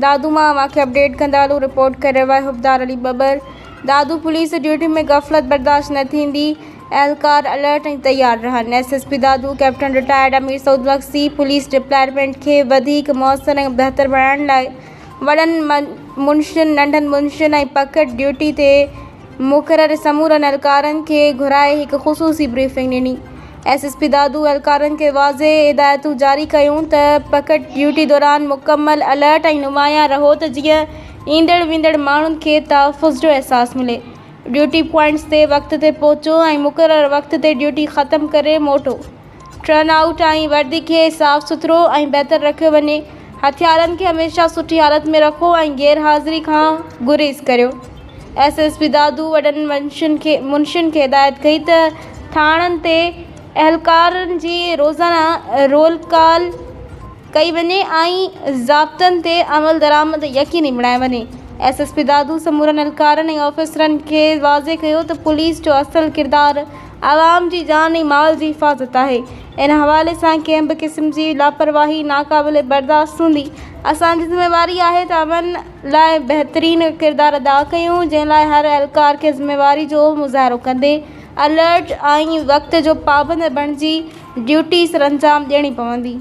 دادو مان اوهان کي اپڊيٽ ڪندا هلون رپورٽ ڪري رهيو آهي حبدار علي ٻٻر دادو پوليس ڊيوٽي ۾ غفلت برداشت نه ٿيندي اهلڪار الرٽ ۽ تيار رهن S S P Dadu captain retired Amir Saud Magsi police department کي وڌيڪ موثر ۽ بهتر بڻائڻ لاء وڏن منشين ننڍن منشين ۽ پڪٽ ڊيوٽي تي مقرر سمورن اهلڪارن کي گهرائي هڪ خصوصي بريفنگ ڏني. ايس ايس پي دادو اهلڪارن کي واضح هدايتون جاري ڪيون ته پڪٽ ڊيوٽي دوران مڪمل الرٽ ۽ نمايان رهو ته جيئن ايندڙ ويندڙ ماڻهن کي تحفظ جو احساس ملي. ڊيوٽي پوائنٽس تي وقت تي پهچو ۽ مقرر وقت تي ڊيوٽي ختم ڪري موٽو. ٽرن آئوٽ ۽ وردي کي صاف سٿرو ۽ بهتر رکيو وڃي. هٿيارن کي هميشه سٺي حالت ۾ رکو ۽ غير حاضري کان گريز ڪريو. ايس ايس پي دادو وڏن منشين کي منشين کي هدايت ڪئي ته ٿاڻن تي اهلڪارن جي روزانه رول ڪال ڪئي وڃي ۽ ضابطن تي عملدرآمد يقيني بڻايو وڃي. ايس ايس پي دادو سمورن اهلڪارن ۽ آفيسرن کي واضح ڪيو ته پوليس جو اصل ڪردار عوام جي جان ۽ مال جي حفاظت آهي، ان حوالي سان ڪنهن به قسم جي لاپرواهي ناقابل برداشت هوندي، اسان جي ذميواري آهي ته امن لاء بهترين ڪردار ادا ڪيون، جنهن لاء هر اهلڪار کي ذميواري جو مظاهرو ڪندي الرٽ ۽ وقت جو پابند بڻجي ڊيوٽي سرانجام ڏيڻي پوندي.